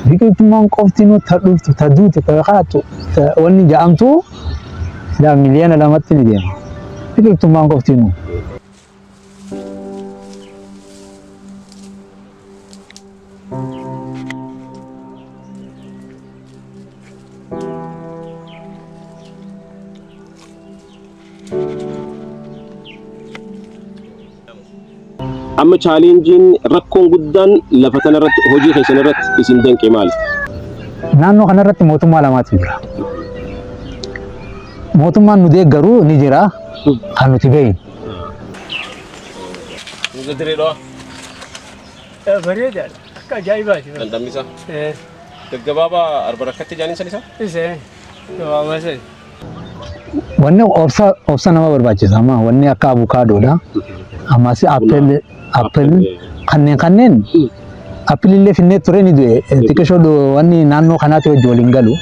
Biqiltummaan qoftinuu ta dhuftu, ta duute, ta kaatu, ta wanni ja'amtu silaa 2 miliyoonatti ni deema. Biqiltummaan qoftinuu. Amma challengeiin, rakkoon guddaan lafa tanarratti hojii keessan irratti isin danqe maali? Naannoo kanarratti mootummaa lamaatu jira. Mootummaan nu deeggaru ni jira, kan nuti beeynu. Muuza Dirree Dhawaa. Bareedaadha. Akka ajaa'ibaati. Dhandhamni isaa. Gaggabaabaa arba rakkatti jaaniin san isaa? Isee gabaabaa sani. Wanni obsa nama barbaachisa, amma wanni akka avukaadoodha. Ammas apple kanneen apple illee finnee ture, ni du'e. Xiqqishoo wanni naannoo kanaatti wajji waliin galu.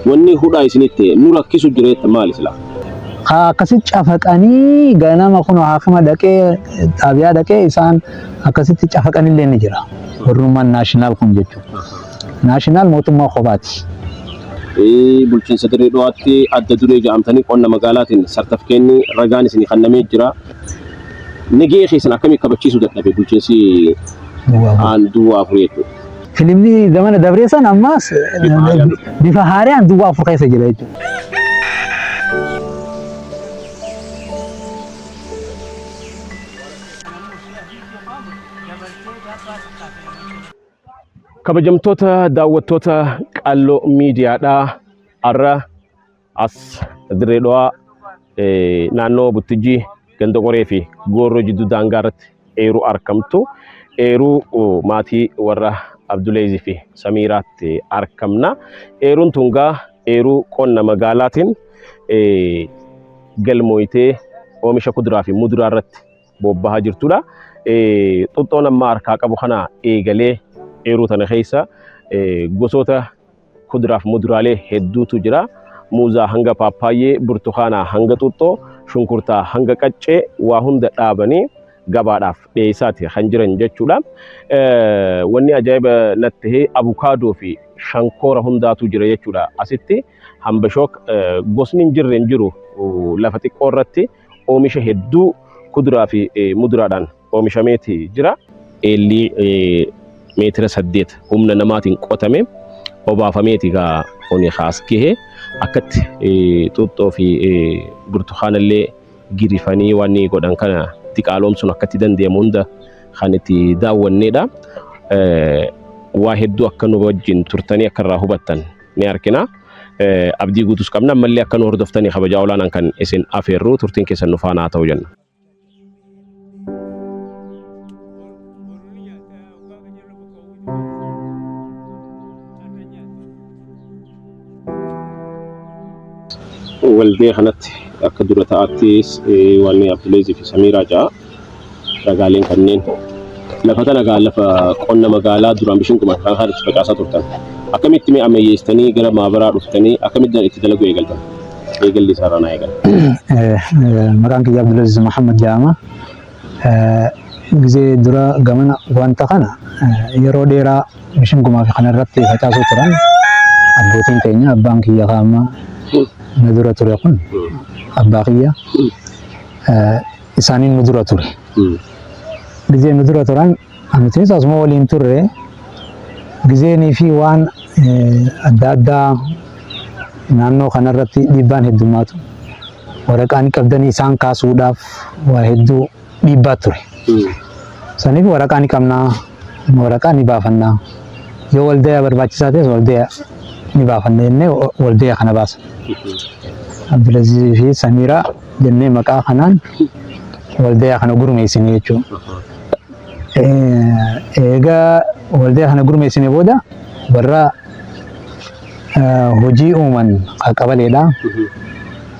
Wanni hudhaa isinitti nu rakkisu jireetta maali silaa? Akkasitti cafaqanii ganama kun haakima dhaqee, xaabiyaa dhaqee, isaan akkasitti cafaqanillee ni jira. Warrummaan national kun jechuudha. National mootummaa kophaati. Bulchiinsa Dirree Dhawaatti adda duree jedhamtanii qonna magaalaatiin sartifikeetni ragaan isinii kennamee jira. Nagahee keessan akkamii kabachiisuu dadhabe bulchiinsi aan 04 jechuudha? Filimni zamana dabree san ammas bifa haaraan 04 keessa jira jechuudha. Kabajamtoota daawwattoota Qalloo Miidiyaadhaa, har'a as Dirree Dhawaa, naannoo Buttujjii, ganda Qoree fi Goorroo jidduu daangaa irratti eeruu argamtu. Eeruu maatii warra Abduleezii fi Samiiraatti argamna. Eeruun tun gaa eeruu qonna magaalaatiin galmooyitee oomisha kuduraa fi muduraa irratti bobbahaa jirtudha. Xuxxoon amma harkaa qabu kana eegalee eeruu tana keessa gosoota kuduraa fi muduraalee hedduutu jira. Muuzaa hanga paappaayyee, burtukaanaa hanga xuxxoo, shunkurtaa hanga qaccee waa hunda dhaabanii gabaadhaaf dhiyeessaati kan jiran jechuudha. Wanni ajaa'iba natti ta'e abukaadoo fi shankoora hundaatu jira jechuudha. Asitti hambashook gosni hin jirre hin jiru, lafa xiqqoo irratti oomisha hedduu kuduraa fi muduraadhaan oomishameeti jira. Eelli meetira 8 humna namaatiin qotame obaafameeti gaa kuni kaas gahe. Akkatti xuuxxoo fi burtukaana illee girifanii waan godhan kana diqaaloomsuun akkatti danda'amu hunda kan itti daawwanneedha. Waa hedduu akka nu wajjin turtanii akka irraa hubattan ni argina. Abdii guutus qabna, ammallee akka nu hordoftanii kabajaa olaanaan kan isin afeerru, turtiin keessan nu faana haa ta'u jenna. Waldee kanatti akka dura ta'attis waan Abduleezii fi Samiiraa ja'a ragaaleen kanneen lafa tana gaa lafa qonna magaalaa duraan bishin kuma kan kan itti facaasaa turtan akkamitti mee ammayyeessitanii gara maabaraa dhuftanii akkamitti itti dalaguu eegaltan? Eegalli isaarraa naa eegala. Maqaan kiyya Abdulaziz Muhammad jedhama. Gizee dura gamana wanta kana yeroo dheeraa mishingumaa fi kana irratti facaasuu turan abbootiin keenya. Abbaan kiyya kaama na dura ture kun, abbaa kiyya isaaniin nu dura ture. Gizee nu dura turan nutis asuma waliin turre. Gizeenii fi waan adda addaa naannoo kanarratti dhiibbaan heddummaatu, waraqaan qabdanii isaan kaasuudhaaf waa hedduu dhiibbaa ture. Saniif waraqaa ni qabnaa, waraqaa ni baafannaa. Yoo waldaya barbaachisaa ta'es waldaya ni baafanna jennee waldaya kana baasa. Abdulazizii fi Samiiraa jennee maqaa kanaan waldaya kana gurmeessine jechuudha. Egaa waldaya kana gurmeessine booda warra hojii uuman qabaleedha.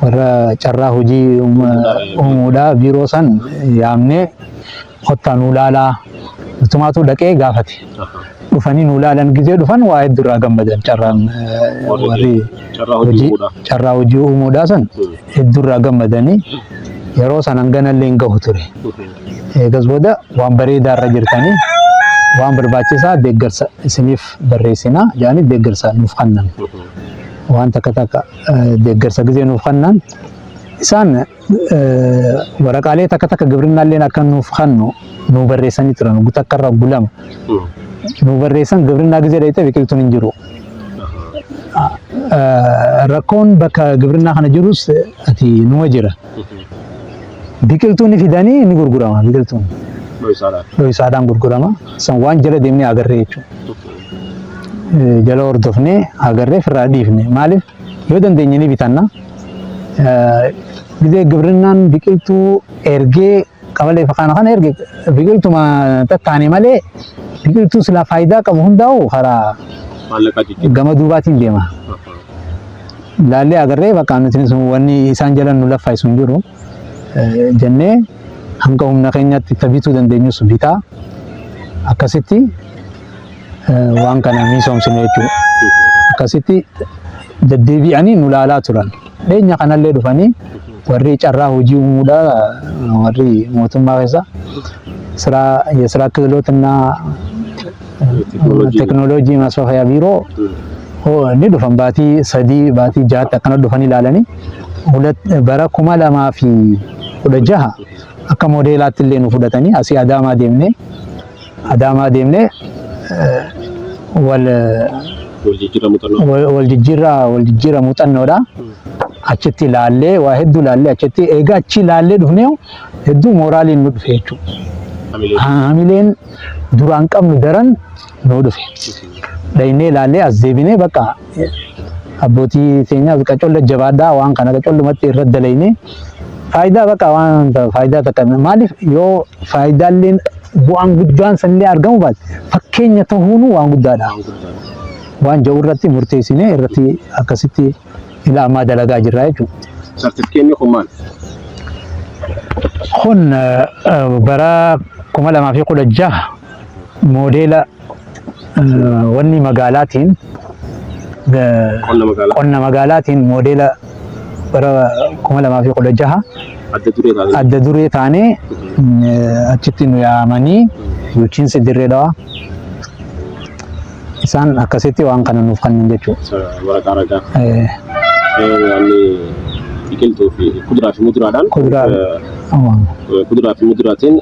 Warra carraa hojii uumuudha biiroo san yaamnee, kottaa nuu laalaa, nutumaatu dhaqee gaafate. Dhufanii nuu laalan. Gizee dhufan waa hedduu irraa gammadan, carraan warri hojii carraa hojii uumuudhaa san hedduu irraa gammadanii, yeroo san hangana illee hin gahu ture. Eegas booda waan bareedaa irra jirtanii Waan barbaachisaa deeggarsa isiniif barreessina jedhanii deeggarsa nuuf kennan. Waan takka takka deeggarsa gizee nuuf kennan isaan waraqaalee takka takka gibrinnaalleen akka nuuf kennu nu barreessanii turan takka irra gulama. Nu barreessan gibrinnaa gizee dhayite biqiltuun hin jiru. Rakkoon bakka gibrinnaa kana jirus ati numa jira. Biqiltuu ni fidanii ni gurgurama biqiltuun. Dho'isaadhaan gurgurama. San waan jala deemnee agarree jechuudha. Jala hordofnee agarree firraa dhiifne. Maaliif yoo dandeenye ni bitanna. Gizee gibrinnaan biqiltuu ergee qabalee kana kana erge biqiltuma tattaane malee biqiltuu silaa faayidaa qabu hundaa'u karaa gama duubaatiin deema. Laallee agarree bakka nuti sun wanni isaan jala nu laffaayisu hin jiru jennee hanga humna keenyaatti itti bituu dandeenyus bitaa akkasitti waan kana misoomsine jechuudha. Akkasitti deddeebi'anii nu laalaa turan. Dhiyeenya kanallee dhufanii warri carraa hojii uumuudha warri mootummaa keessa ስራ የስራ ክህሎትና ቴክኖሎጂ ማስፋፊያ ቢሮ ni dhufan baatii 3 baatii 6tti akkana dhufanii ilaalanii bara 2016 akka moodeelaatti illee nu fudhatanii asii Adaamaa deemnee Adaamaa deemnee wal wal jijjiirraa wal jijjiirra muuxannoodha. Achitti ilaallee waa hedduu ilaallee achitti egaa achi ilaallee dhufnee hedduu mooraaliin nu dhufe jechuudha. Hamileen duraan qabnu daran nu dhufe. Dhaynee ilaallee as deebinee bakka abbootii teenyaas qacolla jabaadhaa waan kana qacollumatti irra dalaynee faayidaa bakka waan faayidaa takka maaliif yoo faayidaalleen bu'aan guddaan sanillee argamu baate fakkeenya ta'uun waan guddaadha. Waan jiru irratti murteessinee irratti akkasitti ila ammaa dalagaa jirra jechuudha. Sartifikeetni kun maal? Kun bara 2016 moodeela wanni magaalaatiin qonna magaalaatiin moodeela bara 2016 adda duree taanee achitti nu yaamanii bulchiinsi Dirree Dhawaa isaan akkasitti waan kana nuuf kennan jechuudha. Waraqaa ragaa. Biqiltuu fi kuduraa fi muduraadhaan kuduraa fi muduraatiin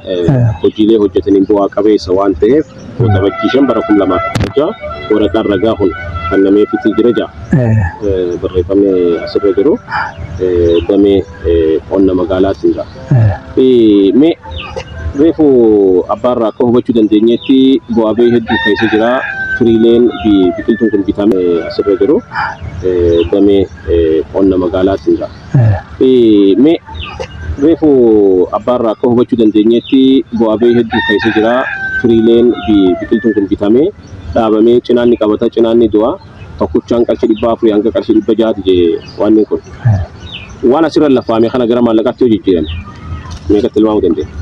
hojiilee hojjetaniin bu'aa qabeessa waan ta'eef Waxabajjii 5 bara 2016 waraqaan ragaa kun kennameefiitii jira ja'a. Barreeffamni asirra jiru damee qonna magaalaatiin jira. Mee reefu abbaarraa akka hubachuu dandeenyetti bu'aa bahii hedduu keessa jira. Firiileen biqiltuun kun bitame asirra jiru damee qonna magaalaatiin jira. Mee reefu abbaarraa akka hubachuu dandeenyetti bu'aa bahii hedduu keessa jira. Firiileen biqiltuun kun bitamee dhaabamee cinaan ni qabata, cinaan ni du'a. Tokkochaan qarshii 400 hanga qarshii 600ti jee waan kun. Waan asirra lafaame kana gara maallaqaatti yoo jijjiirame meeqatti tilmaamuu dandeenya?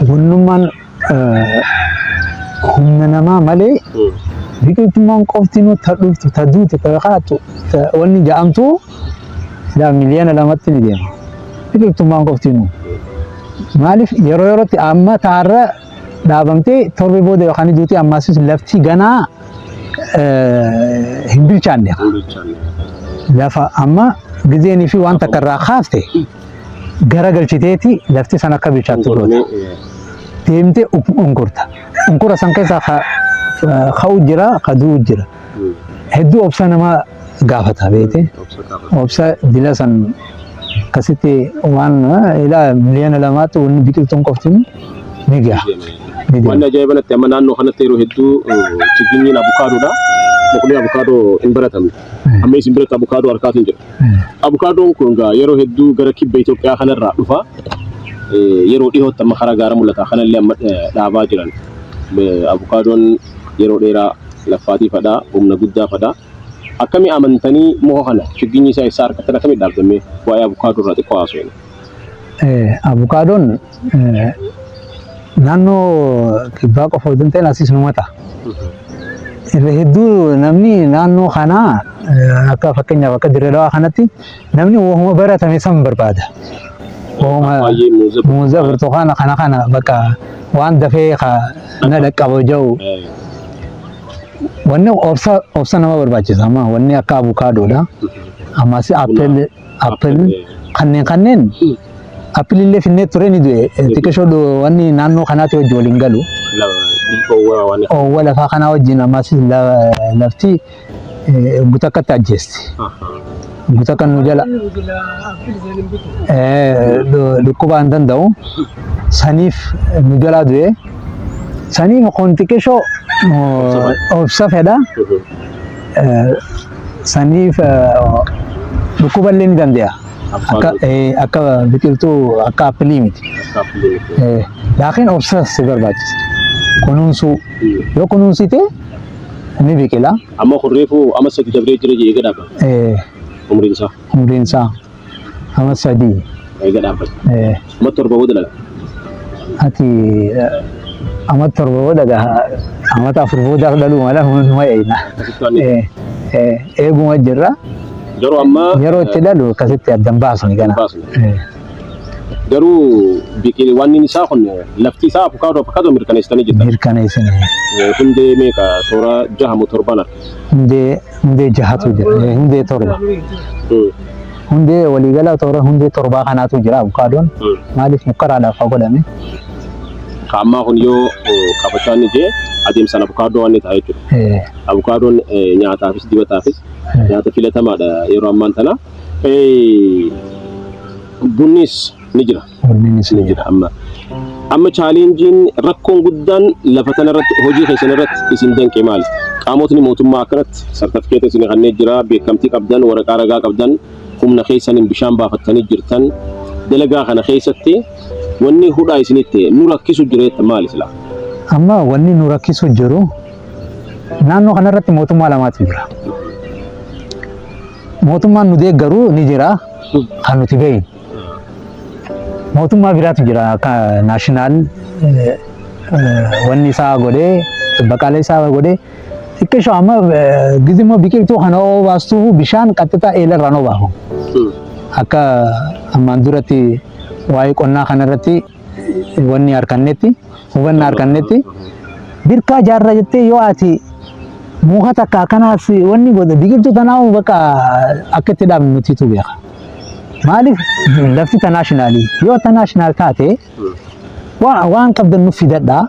Wannummaan humna namaa malee biqiltummaan qoftinuu ta dhuftu ta duute ta kaatu wanni ja'amtu ilaa 2 miliyoonatti ni deema. Biqiltummaan qoftinuu. Maaliif yeroo yerootti amma taarra dhaabamtee torbe booda yookaan duuti ammasis lafti ganaa hin bilchaanne. Lafa amma gizeenii fi waan takka irraa kaafte gara galchiteeti lafti san akka bilchaattu goota. Deemtee unkurta. Unkura san keessaa ka'u jira, ka du'u jira. Hedduu obsa nama gaafata beekte. Obsa dila san akkasitti waan ilaa 2 miliyoonatti wanni biqiltuun qofti ni gaha. Wanni ajaa'iba natti amma naannoo kanatti yeroo hedduu chigginyiin abukaadoodha. Mukni abukaadoo hin baratamne. Amma isin biratti abukaadoo harkaatiin jira. Abukaadoon kun egaa yeroo hedduu gara kibba Itoophiyaa kanarraa dhufa. Yeroo dhiyootti amma karaa gaara mul'ata kanallee amma dhaabaa jiran. Abukaadoon yeroo dheeraa laffaatii fadhaa, humna guddaa fadhaa. Akkami amantanii muka kana chigginyi isaa eessaa harkattan akkamii dhaabdamee waa'ee abukaadoo irraa xiqqoo haasofne? Abukaadoon naannoo kibbaa qofa osoo hin ta'in asiis numa ta'a. Irra hedduu namni naannoo kanaa akka fakkeenyaaf akka Dirree Dhawaa kanatti namni wahuma baratame san barbaada. Ooma Baay'ee muuza. Muuza, burtukaana kana kana bakka waan dafee ka na dhaqqabu jiru. Wanni obsa obsa nama barbaachisa amma wanni akka avokaadoodha. Ammas apple apple kanneen kanneen apple illee finnee ture ni du'e. Xiqqishoo wanni naannoo kanaatti wajji waliin galu. Oowwa waan. Oowwa lafaa kanaa wajjin ammas lafti guutuu akkatti ajjeesti. Guutuu akka nu jala dhukkuba hin danda'u. Saniif nu jalaa du'e. Saniif kun xiqqishoo obsa fedha. Saniif dhukkuba illee ni danda'a. Akka akka biqiltuu akka appilii miti. Laakiin obsa si barbaachisa. Kunuunsuu yoo kunuunsite ni biqila. Amma kun reefu amma 3 dabree jira eega dhaabbata. Umriin isaa. Umriin isaa amma 3. Eega dhaabbata. Amma 7 booda lala. Ati amma 7 booda gaha amma 4 booda dhaluu mala numa eegna. Eeguma jirra. Garuu amma yeroo itti dhalu akkasitti addan baasni kana. Garuu biqil wanni isaa kun lafti isaa afukaadoo afukaadoo mirkaneessitanii jirtan. Mirkaneessine. Hundee meeqa toora 6 moo 7 arga? Hundee hundee 6tu jira. Hundee 7. Hundee waliigala toora hundee 7 kanaatu jira avokaadoon. Maaliif mukkaraadhaaf haa godhame? Ammaa kun yoo qabachaa inni jee adeemsaan avukaadoo waan ta'a jechuudha. Avokaadoon nyaataafis dibataafis nyaata filatamaadha yeroo ammaan tana. Bunnis ni jira. Bunnis ni jira amma. Amma chaalenjiin rakkoon guddaan lafa tanarratti hojii keessan irratti isin danqe maali? Qaamotni mootummaa akkanatti sartifikeeta isin kanneen jira, beekamtii qabdan, waraqaa ragaa qabdan, humna keessaniin bishaan baafattanii jirtan, dalagaa kana keessatti wanni hudhaa isinitti nu rakkisu jira maali silaa? Amma wanni nu rakkisu jiru naannoo kanarratti mootummaa lamaatu jira. Mootummaan nu deeggaru ni jira kan nuti beeknu. Mootummaa biraatu jira akka naashinaal wanni isaa godhee baqaalee isaa godhee xiqqishoo amma gizimmoo biqiltuu kana obaastuu bishaan qaxxixaa eelarraan obaafamu. Akka ammaan duratti waa'ee qonnaa kanarratti wanni harkannetti hubannaa harkannetti birkaa jaarra jettee yoo ati muka takka akkanaas wanni godhe biqiltuu tanaa bakka akka itti dhaabnu nutiitu beeka. Maaliif lafti ta naashinaalii yoo ta naashinaal taate waan qabdan nuuf fidadhaa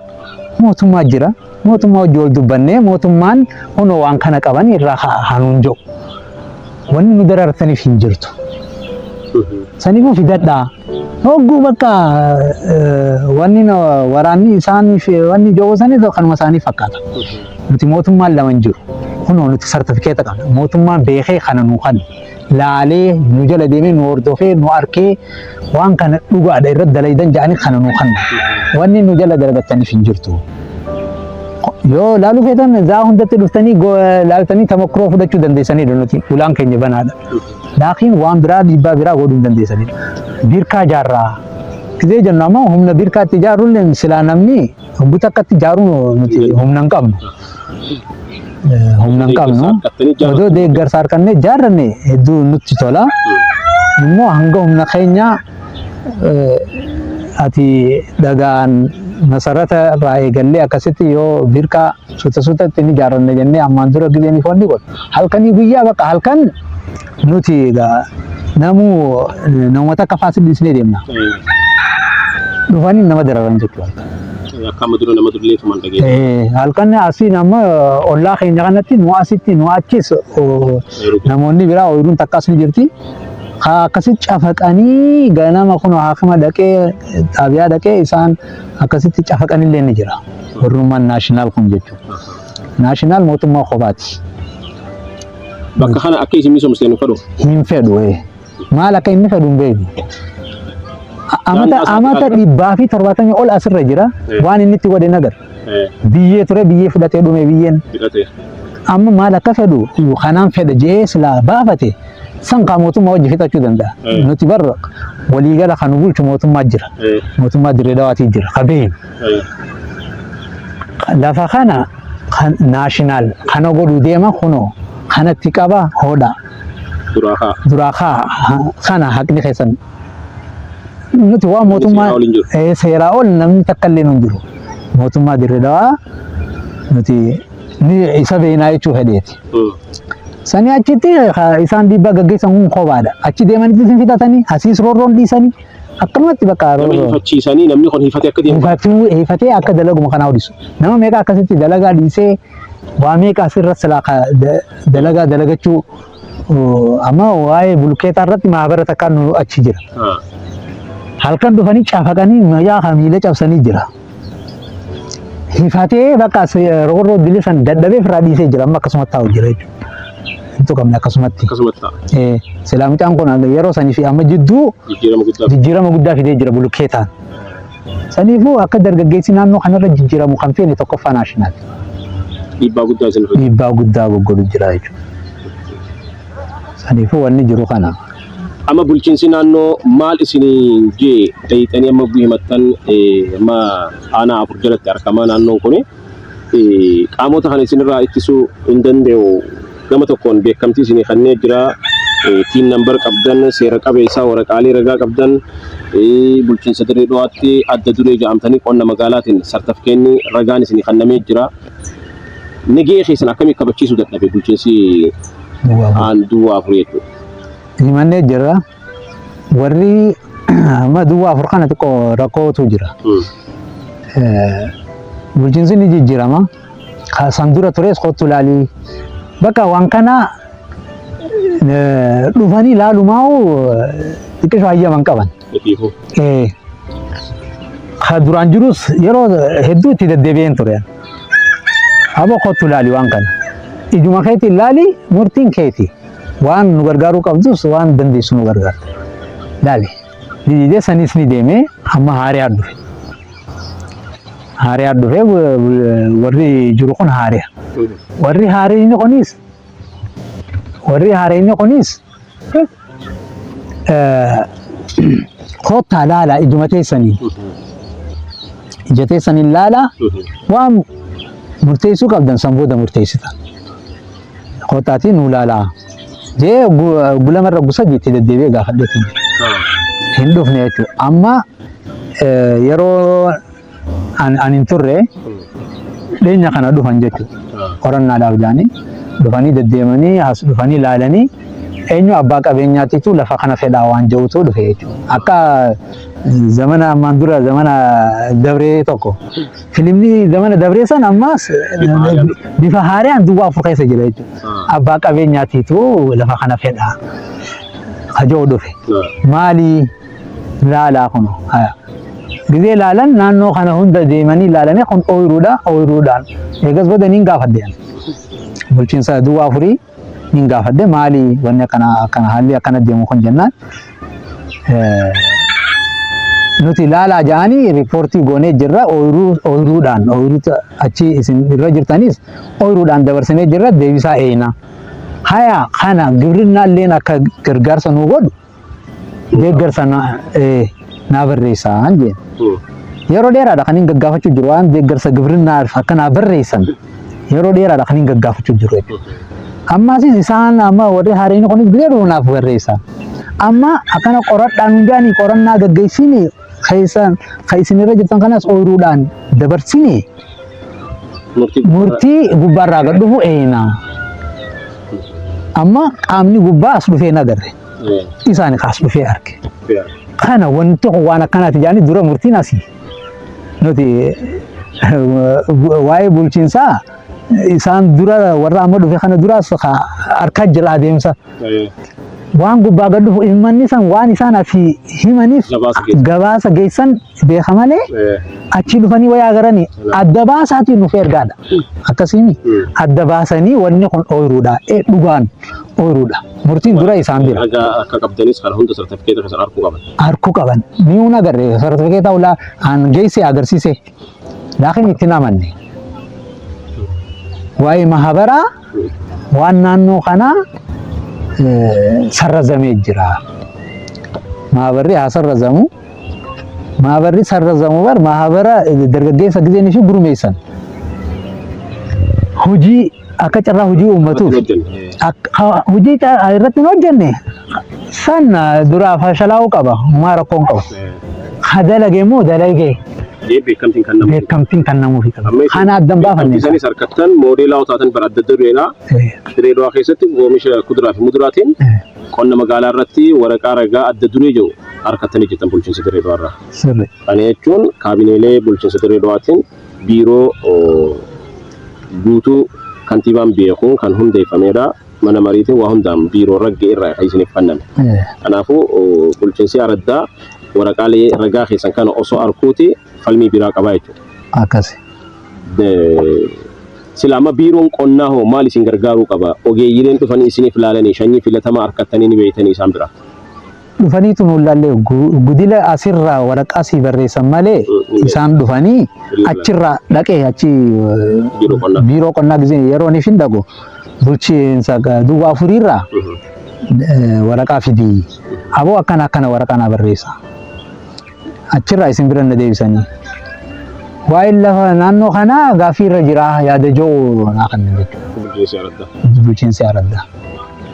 mootummaa jira mootummaa wajji wal dubbannee mootummaan hunoo waan kana qaban irraa hanuun jiru. Wanni nu darartaniif hin jirtu. Saniifuu fidadhaa. Hogguu bakka wanni waraanni isaaniif wanni jiru sanis kanuma isaanii fakkaata. Nuti mootummaan lama hin jiru. Kunoo nuti sartifikeeta qabna. Mootummaan beekee kana nu kan laalee nu jala deemee nu hordofee nu arkee waan kana dhugaadha irratti dalaydan jedhanii kana nu kanna. Wanni nu jala dalagattaniif hin jirtu. Yoo laaluu feetan zaa hundatti dhuftanii laaltanii tamokkiroo fudhachuu dandeessanidha nuti ulaan keenya banaadha. Laakiin waan biraa dhiibbaa biraa godhuu hin dandeessanidha. Birkaa ijaarraa. Gizee jennu ammoo humna birkaatti ijaarrullee silaa namni hogguu takkatti ijaaruu nuti humna hin qabnu. Humna hin qabnu. Odoo deeggarsa harkannee ijaarranne hedduu nutti tola. Immoo hanga humna keenyaa ati dhagaan masarata irraa eegallee akkasitti yoo birkaa suuta suutatti ni ijaarranne jennee ammaan dura gizeen ifoonni godhu. Halkanii guyyaa bakka halkan nuti egaa namuu namoota akka faasil dhiisnee deemna. Dhufanii nama dararan jechuudha. Akka amma dura nama durlee tuman dhageenya. Halkan asiin amma ollaa keenya kanatti nu asitti nu achis namoonni biraa ooyiruun takkas ni jirti. Akkasitti cafaqanii ganama kun haakima dhaqee xaabiyaa dhaqee isaan akkasitti cafaqanillee ni jira. Warrummaan naashinaal kun jechuudha. Naashinaal mootummaa kophaati. Bakka kana akka isin misoomsitan hin fedhu. Hin fedhu. Maal akka inni fedhu hin beeknu. Amata 170 ol asirra jira. Waan inni itti godhe nagar. Biyyee ture biyyee fudhatee dhume biyyeen. Amma maal akka fedhu kanaan fedha jedhee silaa baafate san kaa mootummaa wajji fixachuu danda'a. Nuti bar waliigala kan nu bulchu mootummaa jira. Mootummaa Dirree Dawaatii jira. Ka beeknu. Lafa kana naashinaal kana godhuu deema kunoo kanatti qaba hodha. Duraa kaa kana haqni keessan Nuti waan mootummaa Seeraa ol hin jiru. Seeraa ol namni takka illee hin jiru. Mootummaa Dirree Dhawaa nuti ni isa beeknaa jechuu fedheeti. Sanii achitti isaan dhiibbaa gaggeessan kun kophaadha. Achi deemanitti isin fixatanii asiis roorroon dhiisanii akkanumatti bakka Nama roorroo. hifachiisanii namni kun hifatee akka deemu. Hifatee akka dalaguma kanaa hodhisu. Nama meeqa akkasitti dalagaa dhiisee waa meeqa asirra silaa dalagaa dalagachuu amma waa'ee bulkeetaa irratti mahabara takkaan nu achi jira. Halkan dhufanii cafaqanii yaa miila cabsanii jira. Hifatee bakka roorroo dili san dadhabee ofirraa dhiisee jira amma akkasumatti taa'u jira jechuudha. Hin tuqamne akkasumatti. Akkasumatti ta'a. Silaa mucaan kun yeroo sanii fi amma jidduu Jijjiirama guddaa. Jijjiirama guddaa fidee jira bulkeetaan. Saniifuu akka dargaggeessi naannoo kanarra jijjiiramu kan feene tokkoffaa naashinaal. Dhiibbaa guddaa isin irra. Dhiibbaa guddaa goggodhu jira jechuudha. Saniifuu wanni jiru kana. Amma bulchiinsi naannoo maal isiniin jee dayixanii amma himattan amma aanaa 4 jalatti argama naannoon kuni. Qaamota kana isinirraa ittisuu hin danda'u. Gama tokkoon beekamtii isinii kennee jira. TIN number qabdan, seera qabeessaa waraqaalee ragaa qabdan, bulchiinsa Dirree Dhawaatti adda duree jedhamtanii qonna magaalaatiin sartifikeetni ragaan isinii kennamee jira. Nagahee keessan akkamii kabachiisuu dadhabe bulchiinsi aan duwwaa 4 jechuudha? Himannee jirra. Warri amma duwwaa 4 kana xiqqoo rakkootu jira. Bulchiinsi ni jijjiirama. San dura tures kottu ilaalii. Bakka waan kana dhufanii ilaalumaa'u xiqqisho hayyaman qaban. Ka duraan jirus yeroo hedduu itti deddeebi'een ture. Aboo kottu ilaali waan kana. Ijuma keetii ilaali murtiin keeti. Waan nu gargaaruu qabdus waan dandeessu nu gargaarta. Ilaali. Didee sanis ni deemee amma haariyaa dhufe. Haariyaa dhufe warri jiru kun haariyaa. Warri haareen kunis warri haareen kunis kottaa laalaa ijuma teessanii. Ija teessaniin laalaa waan murteessuu qabdan san booda murteessitan. Kottaatii nuu laalaa. Jee gulamarra gusa itti deddeebi'ee gaafadheetiin jira. Hin dhufne jechuudha. Amma yeroo an hin turre dhiyeenya kana dhufan jechuudha. Qorannaadhaaf jedhanii dhufanii deddeemanii as dhufanii ilaalanii eenyu abbaa qabeenyaatitu lafa kana fedhaa waan jirutu dhufe jechuudha. Akka zamana ammaan dura zamana dabree tokko filimni zamana dabree san ammas bifa haaraan duwwaa 4 keessa jira jechuudha. Abbaa qabeenyaatitu lafa kana fedhaa kajoo dhufe. Maali laalaa kun gizee laalan naannoo kana hunda deemanii laalanii kun ooyiruudha ooyiruudhaan eegas booda niin gaafadhe bulchiinsa duwwaa 4 niin gaafadhe maali wanni akkana akkana haalli akkana deemu kun jennaan nuti laalaa ja'anii riippoortii goonee jirra ooyiruudhaan ooyiruu achi isin irra jirtanis ooyiruudhaan dabarsinee jirra deebisaa eeyna haya kana gibrinnaalleen akka gargaarsa nuu godhu deeggarsa naa barreessaa jeen. Yeroo dheeraadha kan hin gaggaafachuu jiru waan deeggarsa gibrinnaaf akka naa barreessan yeroo dheeraadha kan hin gaggaafachuu jiru jechuudha. Ammasis isaan amma warri haareen kunis biyya dhufu naaf barreessa. Amma akkana qoradhaan hundaanii qorannaa gaggeessini keessan kan isin irra jirtan kanas ooyiruudhaan dabarsini murtii gubbaarraa gad dhufu eeyna. Amma qaamni gubbaa as dhufee hin agarre. Isaan kaas dhufee arge. Kana wanti kun waan akkanaati jedhanii dura murtiin asii. Nuti waa'ee bulchiinsaa isaan dura warra amma dhufe kana duraas harkaa jira adeemsa. Waan gubbaa gad dhufu himanni san waan isaan asii himaniif gabaasa geessan beeka malee achii dhufanii wayaa agaranii adda baasaatiin nuuf ergaadha. Akkasiimi adda baasanii wanni kun ooyiruudha. Dhugaan ooyiruudha. Murtiin dura isaan bira. Ragaa akka qabdanis kana hunda sartifikeeta keessan arguu qaban. Arguu qaban. Ni hun agarre sartifikeeta ulaa an geesse agarsiise. Laakiin itti namanne. Waa'ee mahabaraa waan naannoo kanaa sarrazamee jira. Mahabarri haa sarrazamu. Mahabarri sarrazamu bar mahabara dargaggeessa gizeen ishee gurmeessan. Hojii akka carraa hojii uummatuuf hojii irratti hin hojjenne san duraa fashalaa'uu qaba. Homaa rakkoo hin qabu. Ka dalage immoo dalage. Jee beekamtiin kan namuufi. Beekamtiin kan namuufi qaba. Amma isin Kana addan baafanne. Beekamtii sanis harkattan moodeelaa taatan bara adda dureedha. Dirree Dhawaa keessatti oomisha kuduraa fi muduraatiin qonna magaalaa irratti waraqaa ragaa adda duree jiru harkattanii jirtan bulchiinsa Dirree Dhawaa irraa. Sirri. Kana jechuun kaabineelee bulchiinsa Dirree Dhawaatiin biiroo guutuu kantiibaan beekuun kan hundeeffamedha. Mana mariitiin waa hundaan biiroo ragga'e irraa kan isiniif kenname. Kanaafuu bulchiinsi araddaa waraqaalee ragaa keessan kana osoo arkuuti falmii biraa qabaa jechuudha. Akkasi. Sila amma biiroon qonnaa hoo maal isin gargaaruu qaba? Ogeeyyileen dhufanii isiniif ilaalanii sanyii filatamaa harkattanii ni beektanii isaan bira. Dhufaniitu nuun laallee gudila asirraa waraqaa sii barreessan malee isaan dhufanii achirraa dhaqee achi Biiroo qonnaa. Biiroo qonnaa gisee yeroo inni fin dhaqu bulchiinsa duwwaa afuriirraa waraqaa fidii. Aboo akkana akkana waraqaa naa barreessa. Achirraa isin bira na deebisanii. Waa'een lafa naannoo kanaa gaaffii irra jira yaada jiru naa kennan jechuudha. Bulchiinsi araddaa. Bulchiinsi araddaa.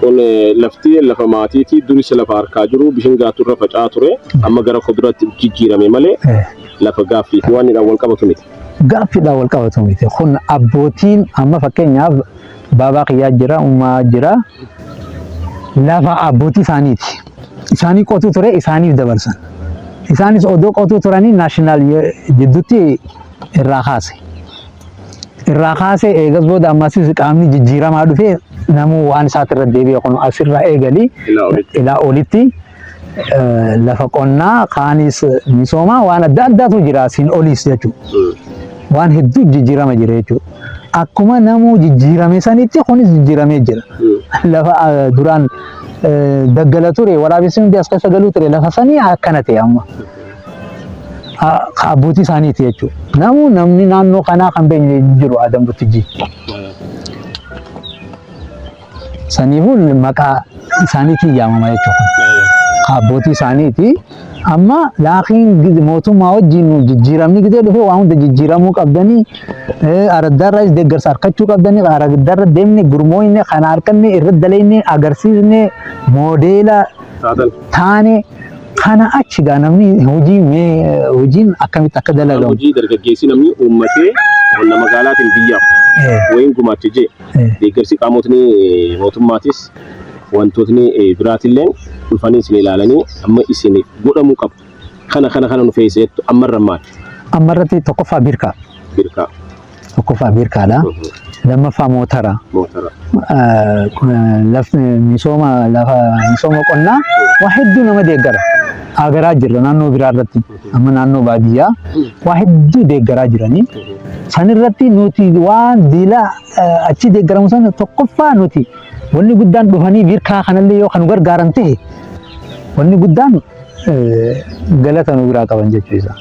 Kun lafti lafa maatiiti duris lafa harkaa jiru bishin gaatu irra faca'aa ture amma gara kuduraatti jijjiirame malee lafa gaaffii fi waan hidhaan wal qabatu miti. Gaaffiidhaan wal qabatu miti. Kun abbootiin amma fakkeenyaaf baabaa kiyyaa jira, ummaa jira. Lafa abbootii isaaniiti. Isaanii qotuu ture isaaniif dabarsan. Isaanis odoo qotuu turanii national jidduutti irraa kaase. Irraa kaase eegas booda ammasis qaamni jijjiiramaa dhufee namuu waan isaatti irra deebi'e kun asirraa eegalii Ilaa olitti. Ilaa olitti lafa qonnaa kaanis misoomaa waan adda addaatu jira asiin oliis jechuudha. Waan hedduu jijjiirama jira jechuudha. Akkuma namuu jijjiirame sanitti kunis jijjiiramee jira. Lafa duraan daggala ture waraabessi hundi as keessa galuu ture lafa sanii akkana ta'e amma. Abbootii isaaniiti jechuudha. Namuu namni naannoo kanaa kan beekne hin jiru Adam Buttijjii. Saniifuu maqaa isaaniitiin yaamama jechuudha. Abbootii isaaniiti. Amma laakiin mootummaa wajjin jijjiiramni gidee dhufe waan hunda jijjiiramuu qabdanii araddaarraas deeggarsa harkachuu qabdanii araddaarra deemne gurmooyne kana harkanne irra daleenne agarsiisne moodeela taane kana achi gaa namni hojii mee hojiin akkamitti akka dalagamu. Hojii dargaggeessi namni uummatee qonna magaalaatiin biyyaaf wayiin gumaache jee deeggarsi qaamotni mootummaatis wantootni biraatillee dhufanii isin ilaalanii amma isiniif godhamuu qabu. Kana kana kana nu feesee jettu ammarra maali? Ammarratti tokkoffaa birkaa. Birkaa. Tokkoffaa birkaadha. Lammaffaa mootara. Mootara. Lafti misooma lafa misooma qonnaa waa hedduu nama deeggara. Agaraa jirra naannoo biraa irratti amma naannoo baadiyyaa waa hedduu deeggaraa jiranii. San irratti nuti waan diila achi deeggaramu sana tokkoffaa nuti wanni guddaan dhufanii birkaa kanallee yoo kan nu gargaaran ta'e wanni guddaan galata nu biraa qaban jechuu isaa.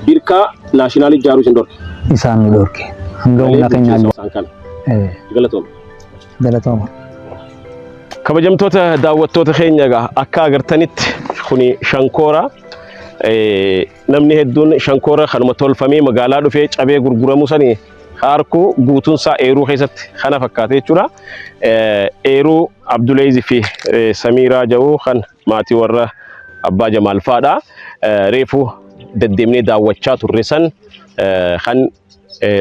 Birkaa naashinaal ijaaruu isin dhorke. Isaan nu dhorke. Hanga humna keenyaa bulchiinsa isaan kana. Galatooma. Galatooma. Kabajamtoota daawwattoota keenya egaa akka agartanitti kuni shankoora. Namni hedduun shankoora kanuma tolfamee magaalaa dhufee cabee gurguramu sani harku guutuun isaa eeruu keessatti kana fakkaate jechuudha. Eeruu Abduleezi fi Samiiraa jedhu kan maatii warra Abbaa Jamaal fa'aadha. Reefu deddeemnee daawwachaa turre san kan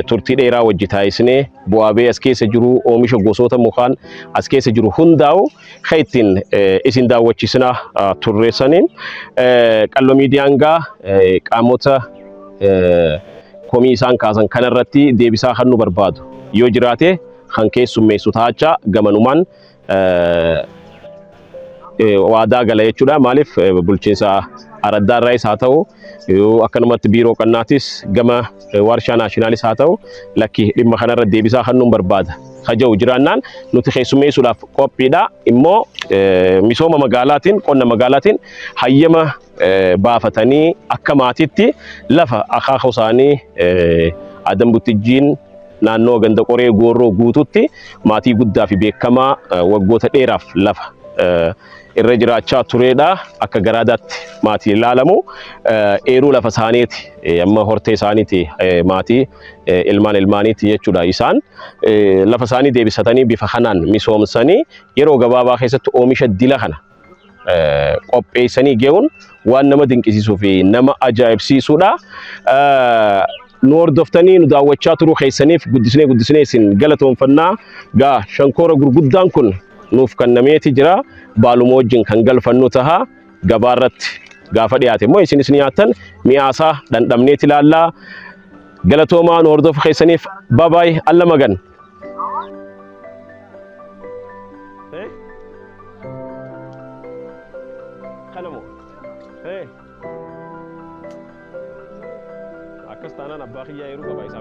turtii dheeraa wajji taasisnee bu'aa ba'ii as keessa jiru oomisha gosoota mukaan as keessa jiru hundaa'u kan ittiin isin daawwachiisnaa turre saniin Qalloo Miidiyaan gaa qaamota komii isaan kaasan kanarratti deebisaa kan nu barbaadu yoo jiraate kan keessummeessu taachaa gamanumaan waadaa gala jechuudha. Maaliif bulchiinsa araddaa irraayis haa ta'u akkanumatti biiroo qonnaatis gama warshaa naashinaalis haa ta'u lakki dhimma kanarra deebisaa kan nuun barbaada. Kaja'u jiraannaan nuti keessummeessuudhaaf qophiidha. Immoo misooma magaalaatiin qonna magaalaatiin hayyama baafatanii akka maatiitti lafa akaakuu isaanii Adam Buttijjiin naannoo ganda qoree goorroo guututti maatii guddaa fi beekamaa waggoota dheeraaf lafa irra jiraachaa turedha. Akka garaadaatti maatii ilaalamu. Eeruu lafa isaaniiti. Amma hortee isaaniiti maatii ilmaan ilmaaniiti jechuudha isaan. Lafa isaanii deebisatanii bifa kanaan misoomsanii yeroo gabaabaa keessatti oomisha dila kana qopheessanii ge'uun Waan nama dinqisiisuu fi nama ajaa'ibsiisuudha. Nu hordoftanii nu daawwachaa turuu keessaniif guddisnee guddisnee isin galatoonfannaa. Gaa shankoora gurguddaan kun nuuf kennameeti jira. Baaluma wajjin kan galfannu taha. Gabaarratti gaafa dhiyaate immoo isinis ni nyaattan mi'aasaa dhandhamneeti ilaallaa. Galatoomaa nu hordofu keessaniif babaay alla magan. Kana moo? Akkas taanaan abbaa kiyyaa yeroo qaba.